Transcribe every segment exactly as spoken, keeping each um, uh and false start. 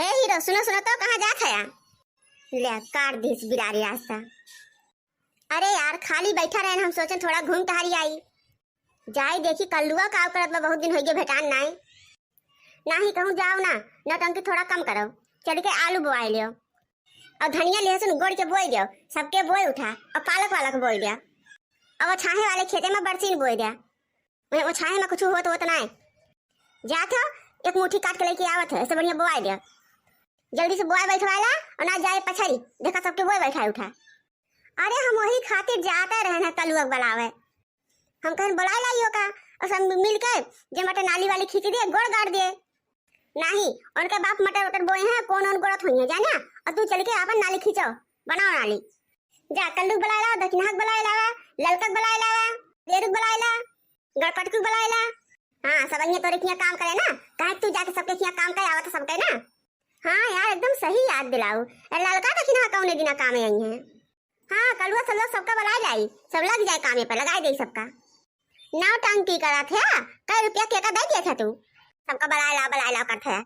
ए हीरो, सुनो, सुनो तो, कहाँ जात हया? ले, काट दीस बिलारी रास्ता। अरे यार, खाली बैठा रहेन, हम सोचेन थोड़ा घूम टहरी आई। जाई देखी कल्लुआ का करत बा, बहुत दिन होइगे भेटान नाई। नाही कहूँ जाओ ना, नौटंकी थोड़ा कम करो, चल के आलू बोआई लियो। और धनिया लहसुन गोड़ के बोई दियो, सबके बोई उठा, और पालक वालक बोई दिया। और वो छाहे वाले खेते में बरसीन बोई दिया। वहीं वो छाहे में कुछ होत होत ना है। जात हो, एक मुट्ठी काट के लेके आवत है, ऐसे बढ़िया बोआई दे। जल्दी से बोआई बैठवाला और ना जाए पछारी, देखा सबके बोए बैठाए उठा। अरे हम वही खातिर जाते रहन है कलुआ के बुलावे। हम कहेन बुलाए लाइयो का, और सब मिल के जे मटर नाली वाली खींच दिए, गोड़ गाड़ दिए। नाही, उनके बाप मटर उटर बोए हैं, कौन उन गोड़त हुई है जाना, और तू चल के आपन नाली खींचो, बनाओ नाली। जा कल्लू के बुलाए लावा, दखिनहा के बुलाए लावा, ललका के बुलाए लावा, देरू के बुलाए ला, गड़पटकू के बुलाए ला। हाँ, सब अइहें तोरे किहाँ काम करे ना, काहे तू जाके सबके किहाँ काम करे आवत सबके ना। हाँ यार, एकदम सही याद दिलाऊ। ए, ललका दखिनहा कौने दिना कामे आई हैं? हाँ, कलुआ सब लोग सबका बुलाए लाई, सब लग जाए कामे पे, लगाए दे सबका। नौटंकी करत है, कै रुपया के का दे दिया था तू? सबका बुलाए ला, बुलाए ला करत है।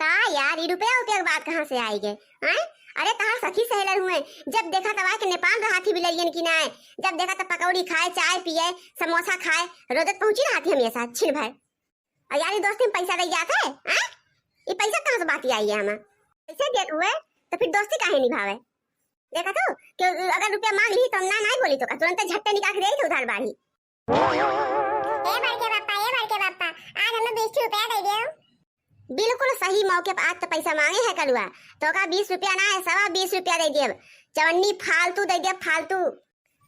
का यार, ई रुपया उपया के बात कहाँ से आई गे? हैं? अरे, तहार सखी सहेलर हुए, जब देखा तब आके नेपाल रहा थी बिलरियन की नाय, जब देखा तब पकौड़ी खाए, चाय पिए, समोसा खाए, रोजत पहुंची रहा थी हमेशा छिन भर। और यार, ई दोस्ती में पैसा दे जाते हैं? ई पैसा कहाँ से बात आई है हमार? पैसे देत हुए तो फिर दोस्ती काहे निभावे? देखा तू, कि अगर रुपया मांग ली तो हम ना, नाय बोली तो का, तुरंत झट्टे निकाल के दे थे उधार बाढ़ी। ए बड़के पापा, ए बड़के पापा, आज हमें बीस रुपया दे दियो। बिल्कुल सही मौके पर आज तो पैसा मांगे है कलुआ, तो का बीस रुपया ना है, सवा बीस रुपया दे दियो। चवन्नी फालतू दे दियो, फालतू।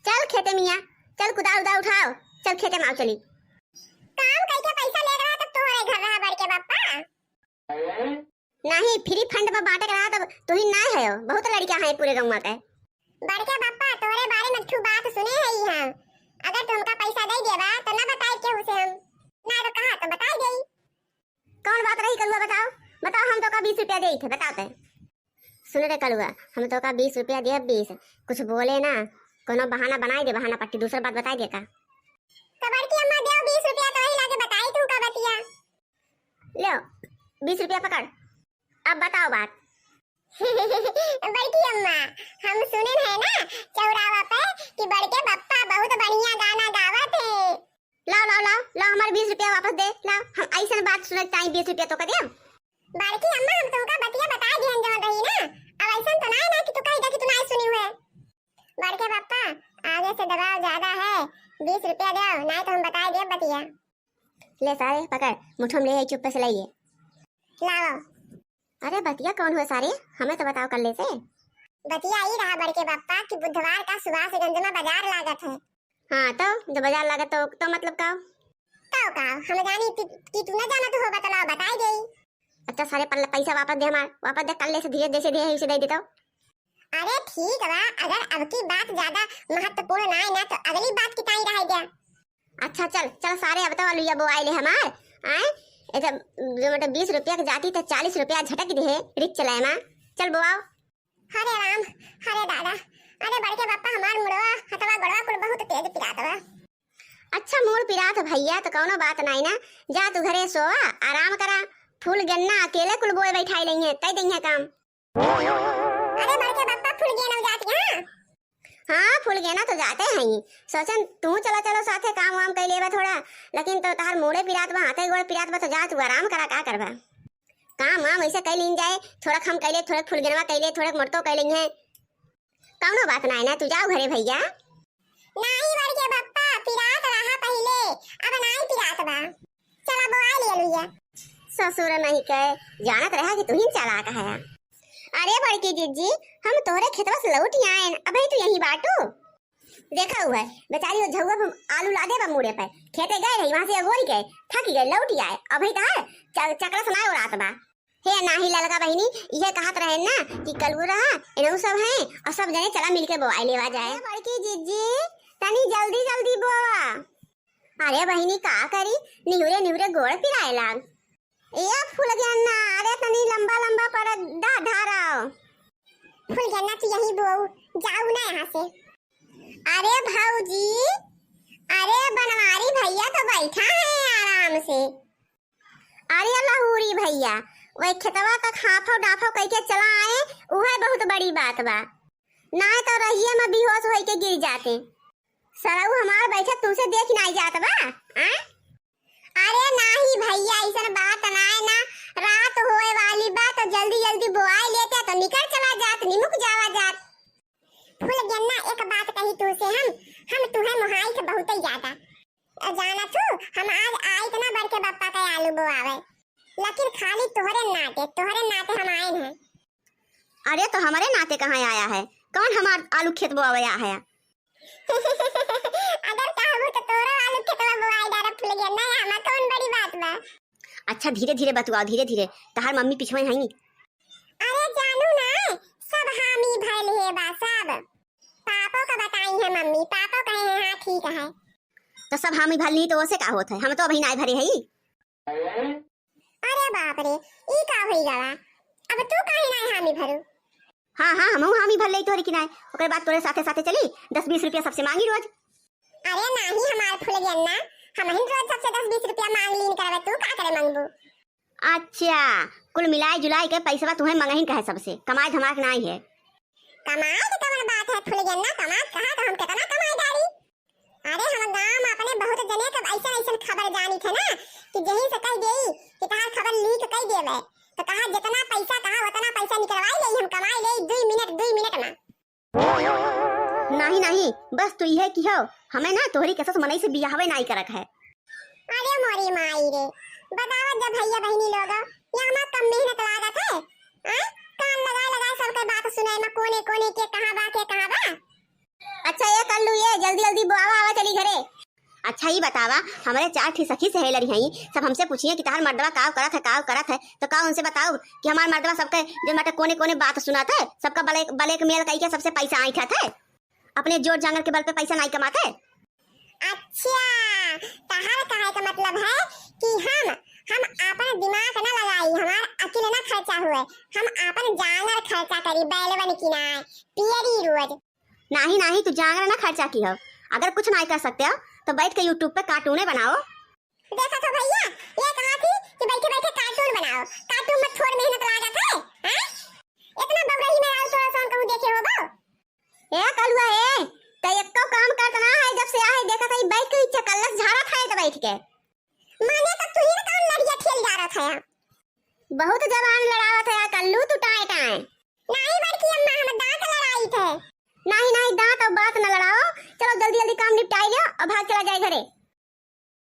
चल खेते मिया, चल कुदाल उदाल उठाओ, चल खेते में आओ चली। काम करके पैसा ले रहा तब तोहरे घर रहा बड़के पापा। नाही, फ्री फंड में बांटे के रहा तब तू ही ना है, बहुत लड़कियां हैं पूरे गौवा के। बड़के पापा, तोहरे बारे में ठू बात सुने है ही हम। अगर तुमका पैसा दे देबा तो ना बताए केहू से हम, ना तो कहा तो बताए देई। कौन बात रही कलुआ, बताओ, बताओ, हम तो का बीस रुपया दे थे, बताओ ते। सुन रे कलुआ, हम तो का बीस रुपया दिया, बीस, कुछ बोले ना, कोनो बहाना बनाए दे, बहाना पट्टी, दूसर बात बताए दे का। तो बड़की अम्मा देव बीस रुपया तो ही लागे बताई तू का बतिया। लो, बीस रुपया पकड़, अब बताओ बात। बड़की अम्मा, हम सुने हैं ना चौरावा पे कि बड़के बप्पा बहुत बढ़िया गाना गावत है। लाओ, लाओ, लाओ, लाओ, हमारे बीस रुपया वापस दे, लाओ, हम ऐसन बात सुने ताई बीस रुपया तो का देब। बड़की अम्मा, हम तुमका बतिया बता दिहन जौन रही ना, अब ऐसन तो ना है ना कि तू कही जा कि तू ना सुनी हुए। बड़के पापा, आगे से दबाव ज्यादा है, बीस रुपया दो, नहीं तो हम बताए देब बतिया। ले सारे, पकड़, मुठो में ले आई, चुप्पे से ले ये। लाओ। अरे बतिया कौन हुआ सारे, हमें तो बताओ कल्ले से। बतिया ई रहा बड़के पापा कि बुधवार का सुभाषगंज में बाजार लागत है। हाँ तो, जो बाजार लागत तो, तो मतलब का? तो का, हम जानी कि, कि तू ना जानत हो, बतलाओ, बताई देई। अच्छा सारे, पल्ला पैसा वापस दे हमार, वापस दे, कल्ले से धीरे जैसे दिए है उसे दे देता। अरे ठीक बा, अगर अब की बात ज्यादा महत्वपूर्ण ना है ना तो अगली बात की ताई रह गया। अच्छा चल, चल सारे, अब तो अलुइया बोआई ले हमार, आए? ए तो जो मतलब बीस रुपया के जाती तो चालीस रुपया झटक दे, रिक्स चलाए मा। चल बोआओ। हरे राम, हरे दादा, अरे बड़के पापा हमार मुड़वा, हथवा गोड़वा कुल बहुत तेज पिरात बा। अच्छा मूड़ पिरात भैया तो कौनो बात नाई ना, जा तू घरे सोवा, आराम करा, फूल गेन्ना अकेले कुल बोए बैठाई लइहे, तय दइहे काम। अरे बड़के पापा फूल गेना जात हैं? हाँ फूल गेना तो जाते हैं, सोचन तू चला चलो साथे काम वाम कई लेबा थोड़ा, लेकिन तो तहार मूड़े पिरात बा, हाथे गोड़ पिरात बा, तो जा तू आराम करा, का करबा? काम वाम ऐसे कई लीन जाए, थोड़ा हम कई ले, थोड़ा फुलगेनवा कई ले, थोड़ा मोटको कई लेंगे। कौनो बात नाय ना, तू जाओ घरे भैया। नाई बड़के बप्पा, पिरात रहा पहिले, अब नाई पिरात बा। चला बोआई ले लुइया। ससुर नहीं कहे, जानत रहा कि तू ही चालाक है। अरे बड़की जिज्जी, हम तोहरे खेतवा से लौट आएन, अबे तू यहीं बाटू? देखा हुआ है, बेचारी वो झउआ पे आलू लादे बा मूड़े पे, खेते गए रही, वहां से अगोरी के थक गए, लौट आए। अबे तो है, च-, चकला सुनाए उड़ात बा। हे नाही ललका बहिनी, इहे कहत रहे ना कि कलुआ रहा, एनहु सब हैं, और सब जने चला मिलके बोआई लेवा जाए। अरे बड़की जिज्जी, तनी जल्दी जल्दी बोआ। अरे बहिनी का करी, निहुरे निहुरे गोड़ पिराए लाग। ए फुलगेना, अरे तनी लंबा लंबा पर धा-, धाराओ। फुलगेना तू यहीं बोऊ, जाऊ ना यहाँ से। अरे भौजी, अरे बनवारी भैया तो बैठा है आराम से। अरे लहूरी भैया, वही खेतवा का हाफव डाफव कइके चला आए, उहे बहुत बड़ी बात बा। नाहीं तो रहिए में बेहोश होइके गिर जाते। सरऊ हमार बैठक तुमसे देख नाहीं जात बा, आ? अरे नाहीं भइया, अइसन बात नाहीं ना, रात होए वाली बा तो जल्दी जल्दी बोआई लेते तो निकर चला जात, निमुक जावा जात। फुलगेन्ना, एक बात कही तुमसे हम, हम तुहे मोहाई थे बहुते ज्यादा। अ, जाना तू, हम आज आइत ना बड़के बप्पा के आलू बोआवे, लेकिन खाली तोहरे नाते, तोहरे नाते हम आए हैं। अरे तो हमरे नाते कहाँ आया है, कौन हमार आलू खेत बोआवे आया है? अगर कहबू तो तोरो आलू खेतवा बोआई डारब फुलगेन्ना, हमार कौन बड़ी बात बा। अच्छा धीरे धीरे बतुआओ, धीरे धीरे, तहार मम्मी पिछवे हैं। अरे जानू ना, सब हामी भइल हे बा सब। पापो का बताई है मम्मी, पापो कहे हैं हाँ ठीक है। तो सब हामी भर ली तो ओसे का होत है, हम तो अभी नाय भरे हई। अरे बाप रे, ई का होई गवा? अब तू काहे नाय हामी भरू? हाँ हाँ, हमहू हामी भर ले तोहरे किनाए। ओकर बाद तोरे साथे साथे चली, दस बीस रुपया सबसे मांगी रोज। अरे नाही हमार फुलगेन्ना, हमहिन रोज सबसे दस बीस रुपया मांग लीन करबे, तू का करे मांगबू? अच्छा, कुल मिलाए जुलाए के पैसवा तुहे मंगहिन कहे सबसे, कमाए धमाए के नाई है। कमाए के कवन बात है फुलगेन्ना, कमाए कहा तो हम कितना कमाए डारी। अरे हम गांव में अपने बहुत जने के ऐसन ऐसन खबर जानी थे ना कि जही से कह देई कि तहार खबर लीक कह देवे, तो कहा जितना पैसा कहा उतना पैसा निकलवाई ले, हम कमाई ले दुई मिनट, दुई मिनट में। नाही नाही, बस तू इहे किहो, हमें ना तोहरी कसस मनई से बियाहवे नाई करक है। अरे मोरी माई रे, बतावा जब भैया बहिनी लोग, ये हमार कम मेहनत लागत है, हैं? कान लगाए लगाए सबके बात सुनाए में कोने कोने के कहाँ बा, के कहाँ बा। अच्छा ये कल्लू, ये जल्दी जल्दी बोआवा, आवा चली घरे। अच्छा ई बतावा, हमरे चार ठी सखी सहेलरी हई, सब हमसे पूछिए कि तहार मर्दवा काव करत है, काव करत है, तो का उनसे बताओ कि हमार मर्दवा सबके जो मटे कोने कोने बात सुनात है, सबका ब्लैक, ब्लैकमेल कई के सबसे पैसा ऐंठत है, अपने जोर जांगर के बल पे पैसा नाई कमात है। अच्छा, तहार कहे का मतलब है कि हम, हम आपन दिमाग ना लगाई, हमार अकिल ना खर्चा हुए, हम आपन जांगर खर्चा करी, बैलवन की ना, पियरी रोज। नाही नाही, तू जांगर ना खर्चा किहो। अगर कुछ नाई कर सकते हो तो बैठ के YouTube पे कार्टूने बनाओ। देखा तो भैया, ये कहा थी कि बैठे बैठे कार्टून बनाओ, कार्टून में थोड़ मेहनत लागत है, हैं? इतना बबरही में आओ थोड़ा सा कहूँ देखे हो बो। ए कलुआ ए, त एको काम करत ना है, जब से आए देखत है बैठ के चकल्लस झाड़त है तो बैठ के। माने तो तू ही ना काम लड़िया ठेल जा रहा था। बहुत जबान लड़ावत है कल्लू तू टाए टाए। नाही बड़की अम्मा, हम दांत लड़ाई थे। नाही नाही, दांत और बात न लड़ाओ, चलो जल्दी जल्दी काम निपटाई लो और भाग चला जाए घरे।